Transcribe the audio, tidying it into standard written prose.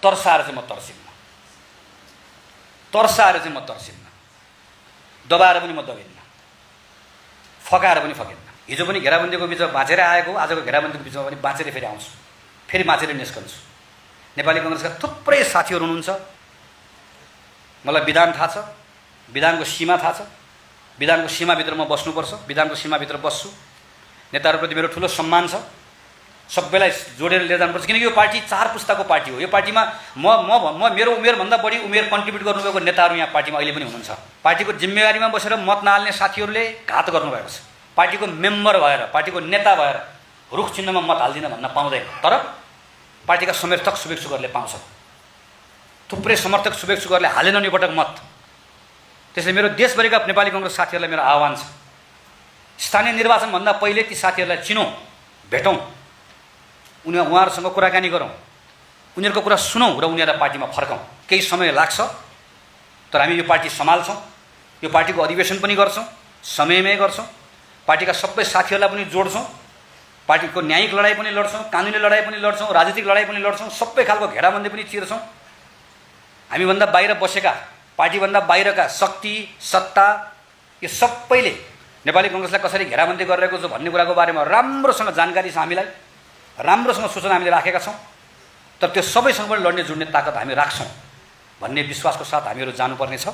तर्साएर चाहिँ म तर्सिन्न, तर्साएर चाहिँ म तर्सिन्न, दबाएर पनि म दबिन्न, फकाएर पनि फकिन्न। हिजो पनि घेराबन्दीको बिचमा बाँचेर आएको, आजको घेराबन्दीको बिचमा पनि बाँचेर फेरि आउँछु, फेरि बाँचेर निस्कन्छु। नेपाली कांग्रेसका थुप्रै साथीहरू हुनुहुन्छ, मलाई विधान थाहा छ, विधानको सीमा थाहा छ, विधानको सीमाभित्र म बस्नुपर्छ, विधानको सीमाभित्र बस्छु। नेताहरूप्रति मेरो ठुलो सम्मान छ, सबैलाई जोडेर लिएर जानुपर्छ, किनकि यो पार्टी 4 पुस्ताको पार्टी हो। यो पार्टीमा म मेरो उमेरभन्दा बढी उमेर कन्ट्रिब्युट गर्नुभएको नेताहरू यहाँ पार्टीमा अहिले पनि हुनुहुन्छ। पार्टीको जिम्मेवारीमा बसेर मत नहाल्ने साथीहरूले घात गर्नुभएको छ। पार्टीको मेम्बर भएर, पार्टीको नेता भएर रुख चिन्हमा मत हाल्दिनँ भन्न पाउँदैन, तर पार्टीका समर्थक शुभेच्छुकहरूले पाउँछ। थुप्रै समर्थक शुभेच्छुकहरूले हालेनन् यो पटक मत। त्यसले मेरो देशभरिका नेपाली कांग्रेस साथीहरूलाई मेरो आह्वान छ, स्थानीय निर्वाचनभन्दा पहिले ती साथीहरूलाई चिनौँ, भेटौँ, उहाँहरूसँग कुराकानी गरौँ, उनीहरूको कुरा सुनौँ र उनीहरूलाई पार्टीमा फर्काउँ। केही समय लाग्छ, तर हामी यो पार्टी सम्हाल्छौँ, यो पार्टीको अधिवेशन पनि गर्छौँ, समयमै गर्छौँ, पार्टीका सबै साथीहरूलाई पनि जोड्छौँ, पार्टीको न्यायिक लडाइँ पनि लड्छौँ, कानुनी लडाइँ पनि लड्छौँ, राजनीतिक लडाइँ पनि लड्छौँ, सबै खालको घेराबन्दी पनि चिर्छौँ। हामीभन्दा बाहिर बसेका, पार्टीभन्दा बाहिरका शक्ति, सत्ता, यो सबैले नेपाली कांग्रेसलाई कसरी घेराबन्दी गरिरहेको छ भन्ने कुराको बारेमा राम्रोसँग जानकारी छ हामीलाई, राम्रोसँग सूचना हामीले राखेका छौँ। तर त्यो सबैसँग पनि लड्ने जुड्ने ताकत हामी राख्छौँ भन्ने विश्वासको साथ हामीहरू जानुपर्ने छ।